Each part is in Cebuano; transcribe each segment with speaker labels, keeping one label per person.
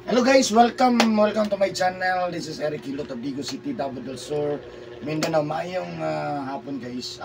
Speaker 1: Hello guys, welcome welcome to my channel. This is Eric Hilot of Digos City, Davao del Sur, Mindanao. Maayong hapon, guys.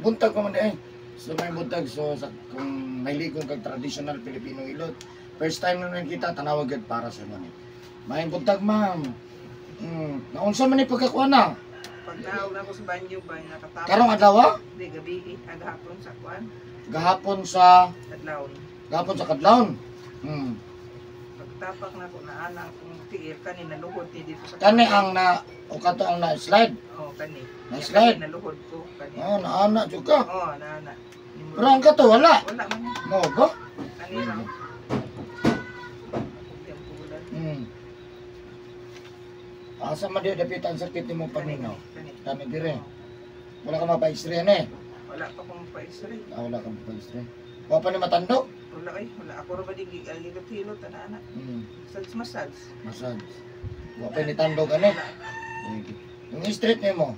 Speaker 1: Buntag pa man eh. So may buntag, so sa, kung mahilig kag traditional Filipino hilot. First time naman kita, tanawag gud para sa inyo ni. Maayong buntag, ma'am. Naunsa man ni pagkakuha na?
Speaker 2: Pagnaog na ako sa banyo ba, nakatapos.
Speaker 1: Karong adlaw?
Speaker 2: Di, gabi, agahapon sa kuan,
Speaker 1: Gahapon sa
Speaker 2: kadlawon.
Speaker 1: Gahapon sa kadlawon.
Speaker 2: Pagtapak na ako na ana akong tiil, kani naluhod ni dito sa
Speaker 1: Kani ang na o kato ang na slide.
Speaker 2: Oh, kani.
Speaker 1: Na slide.
Speaker 2: Kani naluhod ko kani.
Speaker 1: Oh, naana jud ka.
Speaker 2: Oh, naana.
Speaker 1: Pero ang kato wala.
Speaker 2: Wala man yan.
Speaker 1: Mo ba?
Speaker 2: Kani lang. Tempulan.
Speaker 1: Asa man di dapitan sakit nimo
Speaker 2: Kani,
Speaker 1: paminaw?
Speaker 2: kani.
Speaker 1: Kani dire. Wala ka mapa-x-ray na eh.
Speaker 2: Wala pa kong pa-x-ray.
Speaker 1: Ah, wala ka mapa-x-ray. Wa pa ni matandok.
Speaker 2: Wala ay, wala. Ako ra ba di hilot-hilot ana ana. Massage, massage.
Speaker 1: Massage. Wa pa ni tandok ani.
Speaker 2: Wala.
Speaker 1: Sige. Yung street nimo,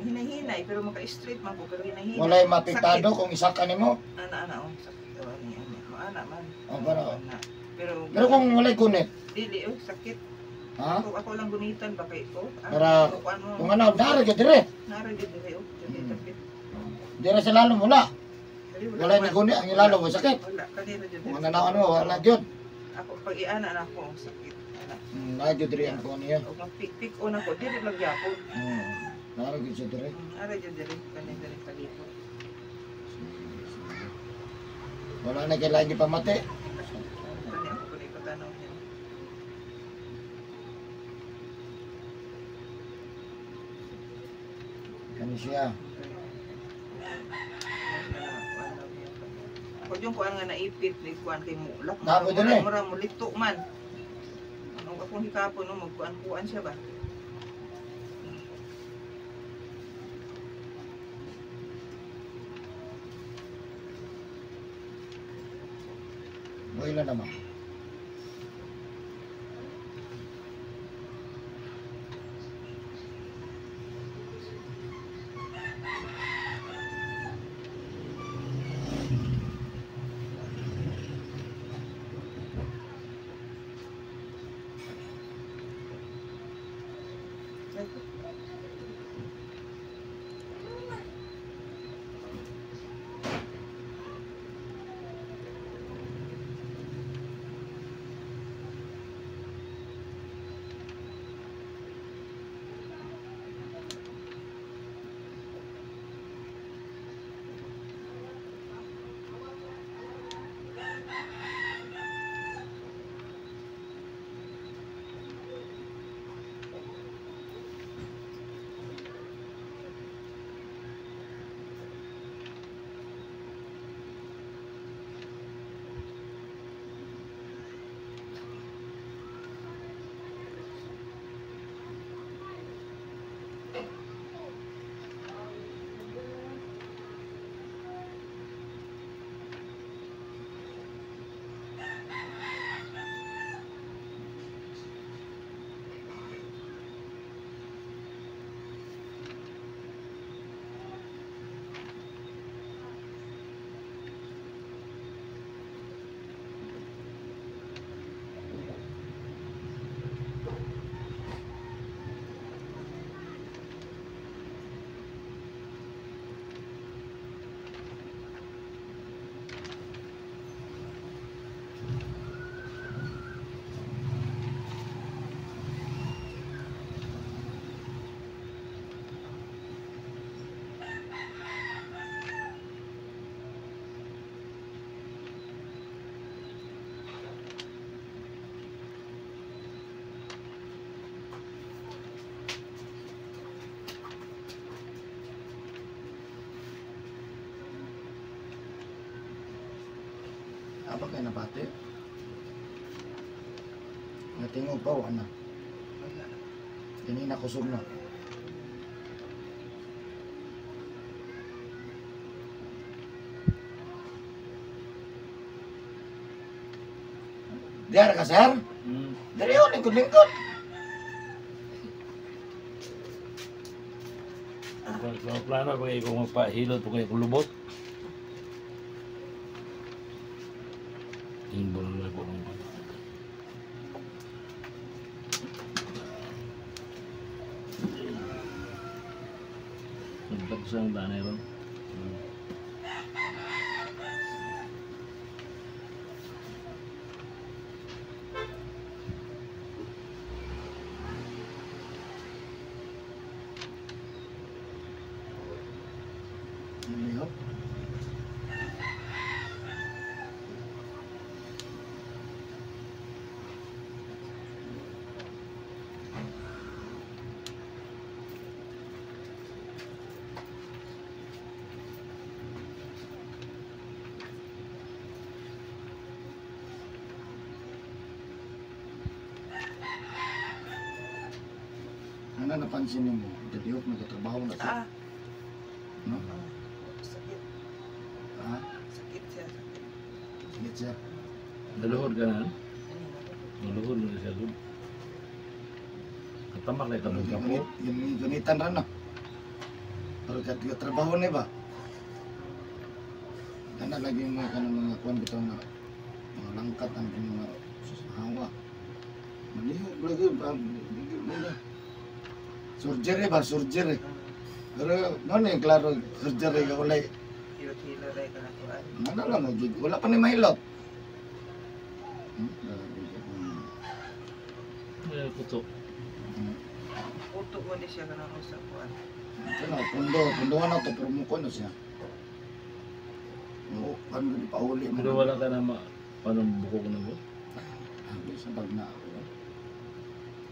Speaker 2: Hinahinay pero maka-straight man ko pero hinahinay.
Speaker 1: walay mapiktado kung isa ka nimo.
Speaker 2: Ana ana oh, sakit oh, ani ani. Maana man.
Speaker 1: Oh, para.
Speaker 2: Ana. Pero
Speaker 1: Pero kung walay kunit,
Speaker 2: dili oh, sakit.
Speaker 1: Ha?
Speaker 2: Ako, ako lang gunitan ba kay ko? Ah,
Speaker 1: Para-
Speaker 2: kung ano,
Speaker 1: Kung ano, dara gyud dire.
Speaker 2: Nara gyud dire oh, dili tapit.
Speaker 1: Dire sa lalom wala.
Speaker 2: Dili,
Speaker 1: Walay
Speaker 2: man.
Speaker 1: ni kunit ang ilalom wa sakit.
Speaker 2: Wala kanira gyud.
Speaker 1: Kung ano na ano, wala gyud.
Speaker 2: Ako pag iana na ako ang sakit. Ana.
Speaker 1: Naa gyud dire ang kuan niya.
Speaker 2: Og pick pick on ako dili lang gyapon.
Speaker 1: Nara gyud siya dire.
Speaker 2: Ara gyud dire kani dire kalipot.
Speaker 1: Wala na kailangan gipamati.
Speaker 2: Kani ako kuno ipatanaw niya.
Speaker 1: Kani siya.
Speaker 2: Ako yung kuan nga naipit ni kuan kay mulak.
Speaker 1: Napo dire.
Speaker 2: Mura mo lito man. Ano akong hikapon no magkuan-kuan siya ba?
Speaker 1: Buhay lang naman. Apa kay nabati? Natingog pa, wala na.
Speaker 2: Wala.
Speaker 1: Kanina kusog na. Diara ka, sir? Diri oh, lingkod-lingkod.
Speaker 3: Plano pa kayo kung magpahilot pa kayo kung lubot. Timbol na po ng Sa ang tanay ron.
Speaker 1: Lihok. Ano napansin nimo? Daddy Hope nagtatrabaho na siya.
Speaker 2: Ah,
Speaker 1: No?
Speaker 2: oh, sakit.
Speaker 1: Ha?
Speaker 2: Sakit siya, sakit.
Speaker 1: Sakit siya.
Speaker 3: Naluhod ka na?
Speaker 2: Ano
Speaker 3: Naluhod na siya doon. Katamak na ito. Kapo.
Speaker 1: Yung gunitan ra no. Pero kat trabaho ni ba? Kana lagi mga kanang mga kuan bitaw nga mga langkat ang mga hawa. Malihok lagi ba? Surgery ba? Surgery. Pero no ni klaro surgery ka walay.
Speaker 2: Hilot-hilot ay ka na kuan.
Speaker 1: Ano lang wala pa ni mahilot.
Speaker 3: Ay, kuto.
Speaker 2: Uto mo ni siya kanang usa kuan.
Speaker 1: Ito na, pundo, punduhan na to, pero mukha na siya. Oo, kan gani pauli mo.
Speaker 3: Pero wala ka na ma... Paano buko ko na ba?
Speaker 1: Sabi sa bag na ako.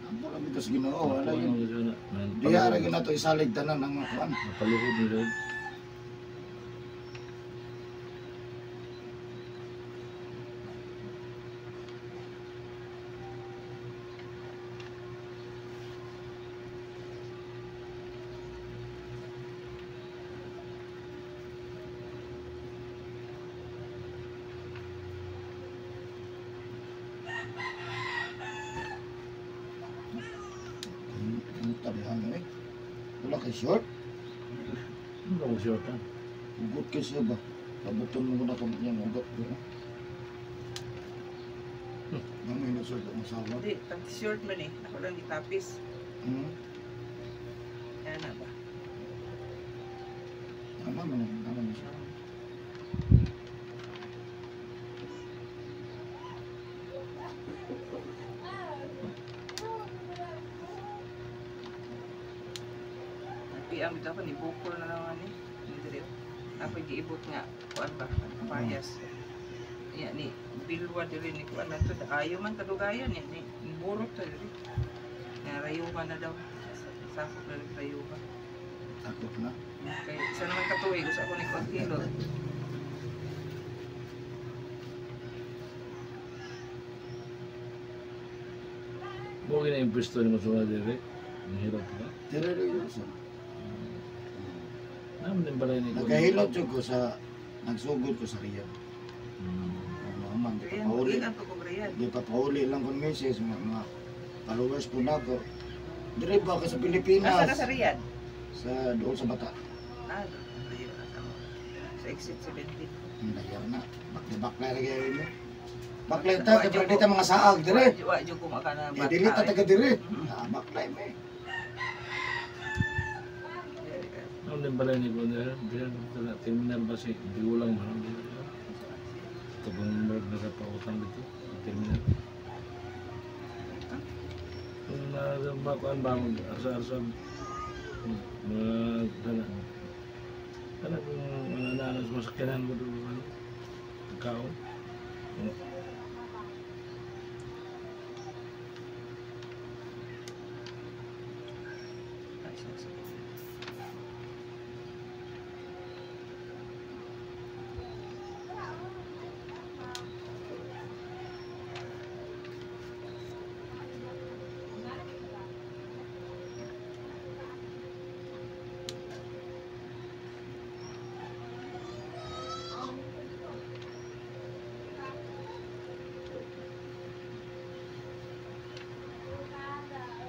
Speaker 1: Ampo lang ito sa Ginoo, wala
Speaker 3: Ano
Speaker 1: yun.
Speaker 3: siya na?
Speaker 1: Diya ra gyud nato isalig tanan ang mga kuan.
Speaker 3: Napaluhod na siya.
Speaker 1: Ang tabihan eh. Wala kay short.
Speaker 3: Ano ka mo short ha?
Speaker 1: Ugot kay siya ba? Kabuton mo na itong yan, ugot ko. Ano yung short ang asawa?
Speaker 2: Di, pag short man eh. Ako lang gitapis.
Speaker 1: Hmm?
Speaker 2: Yan na ba?
Speaker 1: Tama man eh, tama man siya.
Speaker 2: Nagpiam bitaw ako ni bukol na lang ani. Ni diri. Ako giibot nga kuan ba? Payas. Ya ni bilwa diri ni kuan na to. Ayo man kadugayan ni ni burot to diri. Nga rayuba na daw. Sakop na rin rayuba.
Speaker 1: Takot na.
Speaker 2: Kay isa naman katuig usa ako ni kuan hilot.
Speaker 3: Mo gina yung pwesto ni Masura dire. Nahirap ka.
Speaker 1: Tira rin yun siya.
Speaker 3: Naman din pala ni
Speaker 1: Nagahilot jud ko sa nagsugod ko sa Riyadh. Ano man, di pa
Speaker 2: Riyan,
Speaker 1: pauli.
Speaker 2: ilan pa kog riyan.
Speaker 1: Di pa pauli lang kon misis, mga followers po na ako. Dire ba ka sa Pilipinas?
Speaker 2: Asa ka sa Riyadh?
Speaker 1: Sa doon sa bata.
Speaker 2: Ah, doon. Layo na sa mo. Sa exit 70.
Speaker 1: Ang layaw na. Bakla-bakla ra gyud mo. Baklay ta, kay pwede ta mga saag dire.
Speaker 2: Wa jud ko makana
Speaker 1: Eh dili ta taga dire. Ah, baklay mo eh.
Speaker 3: Naman din pala ni Kuya. Dire sa terminal ba si Bigulang man. Ito bang merg na sa pautang dito? Terminal. Kung na ba mag arsa-arsa mga kana kana kung mga naanas mo sa kanan mo doon ano kaon.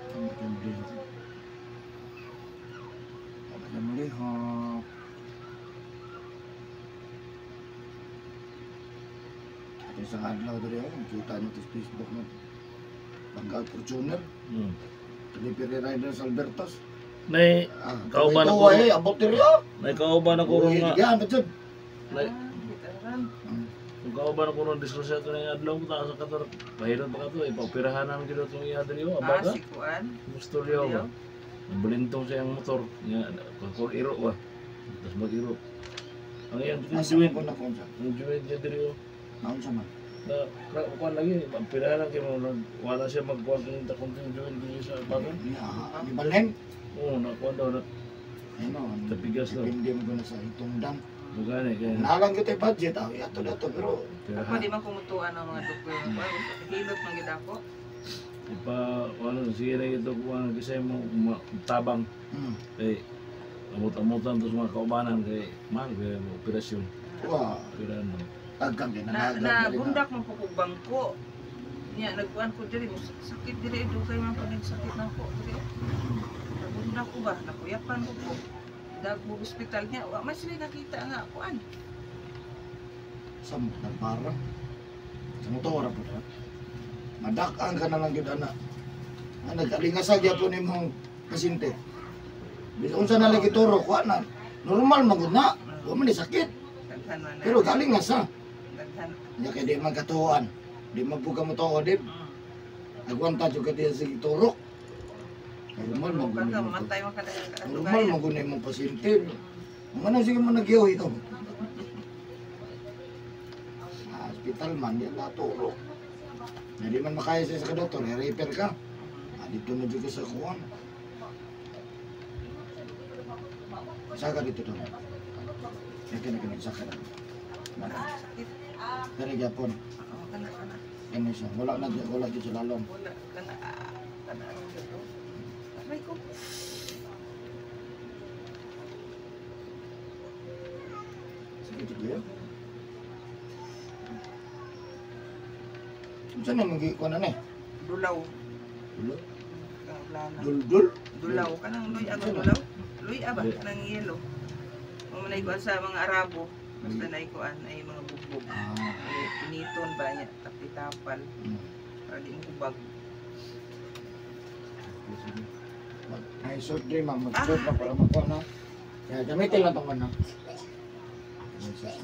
Speaker 1: Tama kayo mulihok. Tama kayo mulihok. At isang adlaw dali ako, kita nyo sa Facebook mo. Bangga Fortuner, delivery rider sa Albertos.
Speaker 3: Nay,
Speaker 1: Ah,
Speaker 3: Kauban
Speaker 1: ito,
Speaker 3: ako.
Speaker 1: eh, abot diri ah.
Speaker 3: Nay kauban ako ron
Speaker 1: Uy,
Speaker 3: nga.
Speaker 1: yan, ba jud?
Speaker 3: Nay,
Speaker 2: Ah, gitaran.
Speaker 3: kung kauban ako ron disgrasya to ng adlaw ko taas sa kator. Pahilot pa ka to, ipaoperahan namin gid itong iya diri oh,
Speaker 2: Ah,
Speaker 3: abaga.
Speaker 2: si kuan.
Speaker 3: Gusto liyo ba? Nabulintong siya ang motor. Nga, kung iro ba? Tapos mag-iro. Ang iyang
Speaker 1: Asa
Speaker 3: joint,
Speaker 1: ko na kung sa.
Speaker 3: ang joint niya diri oh.
Speaker 1: Naunsa man.
Speaker 3: Na kuan lagi, pirahan lang kay mo wala siya magkuan kung kunting joint diri sa abaga.
Speaker 1: Ya, di balhin.
Speaker 3: Oo, na kuan daw na
Speaker 1: Ano,
Speaker 3: Tapigas daw.
Speaker 1: depende mo na sa itungdan.
Speaker 3: Bugani kay
Speaker 1: Nalang kita yung budget, ah, yato dato, pero
Speaker 2: Ako
Speaker 3: pirahan.
Speaker 2: di man kumutuan ang mga doktor. Kuan, hilot man gid ako.
Speaker 3: Ipa ano sige na ito kuan kasi mo tabang kay amot-amotan to sa mga kaubanan kay mahal kay mo operasyon.
Speaker 1: Wah,
Speaker 3: Pirahan mo.
Speaker 1: tagang din,
Speaker 2: Na
Speaker 1: nanagan
Speaker 2: na
Speaker 1: diri na.
Speaker 2: bundak man po kog bangko. Nya nagkuan ko diri mo sakit diri dugay man pag sakit na ko diri. Nabundak ko ba, nakuyapan ko po. Dag mo ospital niya, wa man sila nakita nga kuan.
Speaker 1: Sa nagpara. Sa motor po na. Madak-ang ka na lang yun, ana. Ah, nag-alingasag yato ni mong pasyente. Bis unsa na lagi turo, kuha na. Normal man gud na. Wa man ni sakit.
Speaker 2: Daghan man na.
Speaker 1: Pero galing nga sa.
Speaker 2: Daghan.
Speaker 1: Nya kay di man katuoan. Di man pud ka mo tuo, di. Agwanta jud ka diya sige turok. Normal man gud
Speaker 2: Kan ka
Speaker 1: ni mo.
Speaker 2: mamatay man ka dahil
Speaker 1: Normal man gud ni mong pasyente. Ang ano sige mo nagyaw ito. Ah, hospital man, di na turok. Na di man makaya siya sa doktor, i-refer ka. Ah, dito na jud ka sa kuwan. Isa ka dito doon. Kaya kaya isa ka na.
Speaker 2: Sakit.
Speaker 1: Pero gyapon,
Speaker 2: Oo, kana kana.
Speaker 1: kani siya. Wala na wala jud sa lalom.
Speaker 2: Wala kana kana ang gato. Aray ko.
Speaker 1: Sige dito yun. Unsa na mong gikuan na ni?
Speaker 2: Dulaw.
Speaker 1: Dul
Speaker 2: Kang plana.
Speaker 1: dul.
Speaker 2: Dulaw kanang luy aga dulaw. Luy ba kanang yelo. Mo man kuan sa mga Arabo. Basta na kuan ay mga bugbog.
Speaker 1: Ah.
Speaker 2: Eh, piniton ba niya tapitapal para di mo kubag.
Speaker 1: Sige. Ay, short dream, ma'am. Mag-short na para makuha na. Kaya gamitin lang itong ano. Ay, sus,